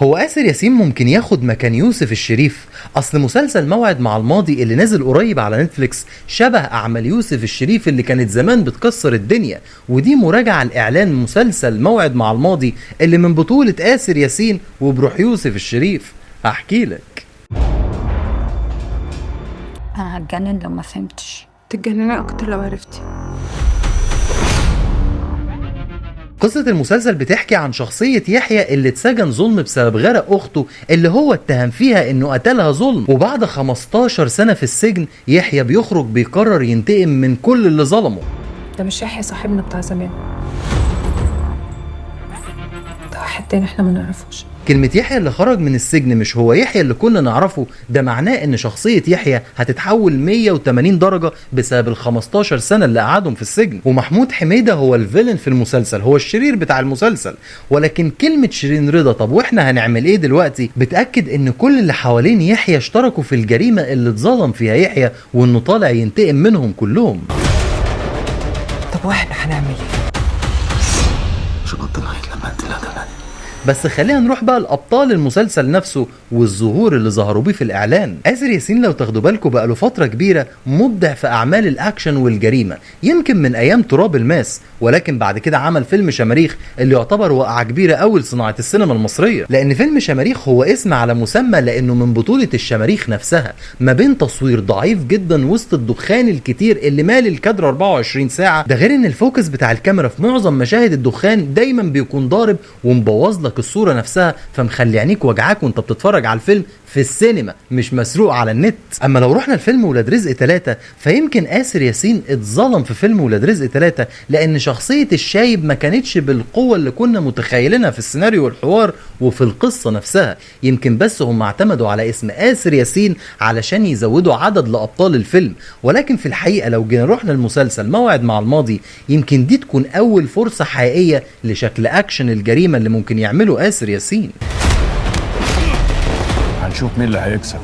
هو آسر ياسين ممكن ياخد مكان يوسف الشريف؟ اصل مسلسل موعد مع الماضي اللي نازل قريب على نتفليكس شبه اعمال يوسف الشريف اللي كانت زمان بتكسر الدنيا، ودي مراجعة لاعلان مسلسل موعد مع الماضي اللي من بطولة آسر ياسين وبروح يوسف الشريف. هحكي لك. انا هتجنن لو ما فهمتش. تتجنني اكتر لو عرفتي. قصة المسلسل بتحكي عن شخصية يحيى اللي اتسجن ظلم بسبب غرق أخته اللي هو اتهم فيها إنه قتلها ظلم، وبعد 15 سنة في السجن يحيى بيخرج بيقرر ينتقم من كل اللي ظلمه. ده مش يحيى صاحبنا بتاع زمان، ده واحد تاني احنا ما نعرفوش. كلمة يحيى اللي خرج من السجن مش هو يحيى اللي كنا نعرفه، ده معناه ان شخصية يحيى هتتحول 180 درجة بسبب ال 15 سنة اللي قعدهم في السجن. ومحمود حميدة هو الفيلن في المسلسل، هو الشرير بتاع المسلسل. ولكن كلمة شيرين رضا طب واحنا هنعمل ايه دلوقتي بتأكد ان كل اللي حوالين يحيى اشتركوا في الجريمة اللي اتظلم فيها يحيى، وانه طالع ينتقم منهم كلهم. طب واحنا هنعمل ايه؟ بس خلينا نروح بقى لابطال المسلسل نفسه والظهور اللي ظهروا بيه في الاعلان. آسر ياسين لو تاخدوا بالكم بقى له فترة كبيرة مبدع في اعمال الاكشن والجريمه، يمكن من ايام تراب الماس، ولكن بعد كده عمل فيلم شماريخ اللي يعتبر وقعه كبيرة قوي لصناعة السينما المصرية، لان فيلم شماريخ هو اسم على مسمى لانه من بطوله الشماريخ نفسها، ما بين تصوير ضعيف جدا وسط الدخان الكتير اللي مال الكادر 24 ساعة، ده غير ان ال focus بتاع الكاميرا في معظم مشاهد الدخان دايما بيكون ضارب ومبوظ لك الصورة نفسها، فمخلي عينيك وجعاك وانت بتتفرج على الفيلم في السينما مش مسروق على النت. اما لو رحنا لفيلم ولاد رزق 3 فيمكن آسر ياسين اتظلم في فيلم ولاد رزق 3 لان شخصية الشايب ما كانتش بالقوة اللي كنا متخيلينها في السيناريو والحوار وفي القصة نفسها، يمكن بس هم اعتمدوا على اسم آسر ياسين علشان يزودوا عدد لابطال الفيلم. ولكن في الحقيقة لو جينا رحنا المسلسل موعد مع الماضي يمكن دي تكون اول فرصة حقيقية لشكل اكشن الجريمة اللي ممكن يعمله آسر ياسين. هنشوف مين اللي هيكسب.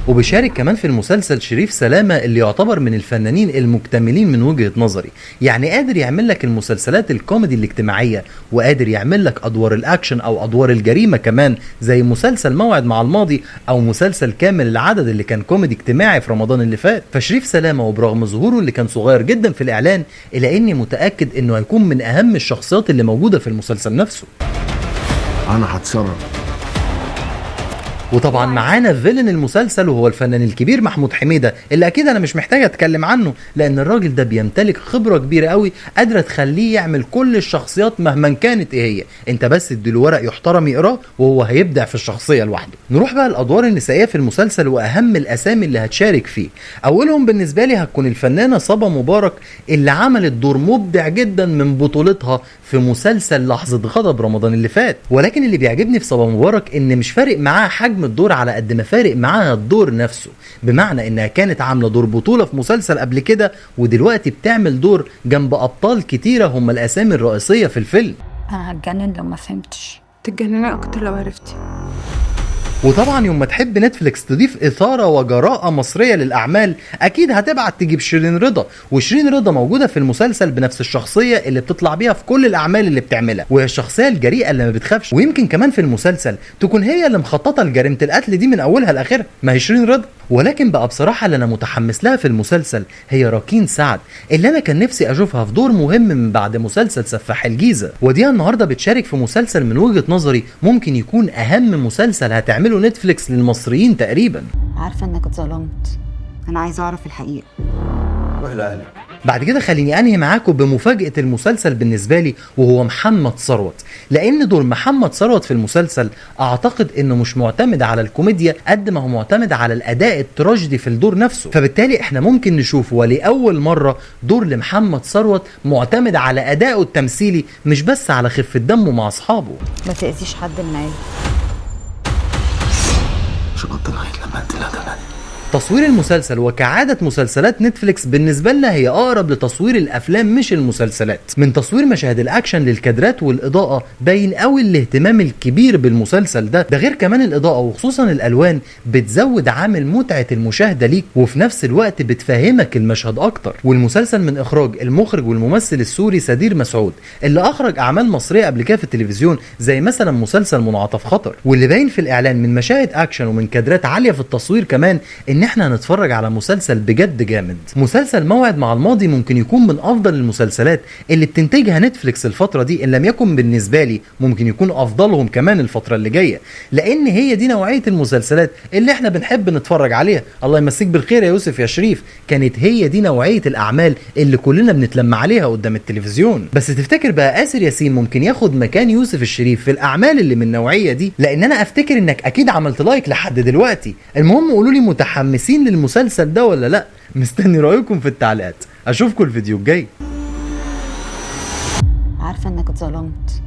وبيشارك كمان في المسلسل شريف سلامة اللي يعتبر من الفنانين المكتملين من وجهة نظري، يعني قادر يعمل لك المسلسلات الكوميدي الاجتماعية، وقادر يعمل لك أدوار الأكشن أو أدوار الجريمة كمان زي مسلسل موعد مع الماضي أو مسلسل كامل العدد اللي كان كوميدي اجتماعي في رمضان اللي فات. فشريف سلامة وبرغم ظهوره اللي كان صغير جدا في الإعلان إلا إني متأكد إنه هيكون من أهم الشخصيات اللي موجودة في المسلسل نفسه. أنا هتصرف. وطبعا معانا villain المسلسل وهو الفنان الكبير محمود حميدة اللي اكيد انا مش محتاج اتكلم عنه، لان الراجل ده بيمتلك خبرة كبيرة قوي قادرة تخليه يعمل كل الشخصيات مهما كانت ايه هي، انت بس اديله ورق يحترم يقراه وهو هيبدع في الشخصية لوحده. نروح بقى الادوار النسائية في المسلسل واهم الاسامي اللي هتشارك فيه. اولهم بالنسبة لي هتكون الفنانة صبا مبارك اللي عملت دور مبدع جدا من بطولتها في مسلسل لحظة غضب رمضان اللي فات. ولكن اللي بيعجبني في صبا مبارك ان مش فارق معاها حجم الدور على قد ما فارق معاها الدور نفسه، بمعنى انها كانت عامله دور بطوله في مسلسل قبل كده ودلوقتي بتعمل دور جنب ابطال كتيرة هم الاسامي الرئيسية في الفيلم. انا هتجنن لو ما فهمتش. تتجنني اكتر لو عرفتي. وطبعا يوم ما تحب نتفليكس تضيف اثاره وجراءه مصرية للاعمال اكيد هتبعت تجيب شيرين رضا، وشيرين رضا موجودة في المسلسل بنفس الشخصية اللي بتطلع بيها في كل الاعمال اللي بتعملها، وهي الشخصية الجريئة اللي ما بتخافش، ويمكن كمان في المسلسل تكون هي اللي مخططه لجريمة القتل دي من اولها لاخرها، ما هي شيرين رضا. ولكن بقى بصراحة اللي انا متحمس لها في المسلسل هي راكين سعد اللي انا كان نفسي اشوفها في دور مهم من بعد مسلسل سفاح الجيزة، ودي النهارده بتشارك في مسلسل من وجهه نظري ممكن يكون اهم مسلسل هتعمله نتفليكس للمصريين تقريبا. عارفه انك اتظلمت، انا عايزه اعرف الحقيقة. روح لأهلك. بعد كده خليني انهي معاكم بمفاجأة المسلسل بالنسبة لي وهو محمد ثروت، لان دور محمد ثروت في المسلسل اعتقد انه مش معتمد على الكوميديا قد ما هو معتمد على الاداء التراجيدي في الدور نفسه، فبالتالي احنا ممكن نشوف ولاول مرة دور لمحمد ثروت معتمد على ادائه التمثيلي مش بس على خفة دمه مع اصحابه. ما تأذيش حد من عيلتك. مش هبطل لغاية لما اقتلها. تصوير المسلسل وكعادة مسلسلات نتفليكس بالنسبة لنا هي اقرب لتصوير الافلام مش المسلسلات. من تصوير مشاهد الاكشن للكادرات والاضاءة باين قوي الاهتمام الكبير بالمسلسل ده غير كمان الاضاءة وخصوصا الالوان بتزود عامل متعه المشاهدة ليك، وفي نفس الوقت بتفهمك المشهد اكتر. والمسلسل من اخراج المخرج والممثل السوري سدير مسعود، اللي اخرج اعمال مصرية قبل كده في التلفزيون زي مثلا مسلسل منعطف خطر. واللي باين في الاعلان من مشاهد اكشن ومن كادرات عالية في التصوير كمان ان احنا هنتفرج على مسلسل بجد جامد. مسلسل موعد مع الماضي ممكن يكون من افضل المسلسلات اللي بتنتجها نتفليكس الفترة دي، ان لم يكن بالنسبة لي ممكن يكون افضلهم كمان الفترة اللي جاية، لان هي دي نوعية المسلسلات اللي احنا بنحب نتفرج عليها. الله يمسيك بالخير يا يوسف يا شريف، كانت هي دي نوعية الاعمال اللي كلنا بنتلم عليها قدام التلفزيون. بس تفتكر بقى آسر ياسين ممكن ياخد مكان يوسف الشريف في الاعمال اللي من النوعية دي؟ لان انا افتكر انك اكيد عملت like لحد دلوقتي. المهم قولوا لي متحمسين للمسلسل ده ولا لا؟ مستني رايكم في التعليقات. اشوفكم الفيديو الجاي. عارفه انك اتظلمت.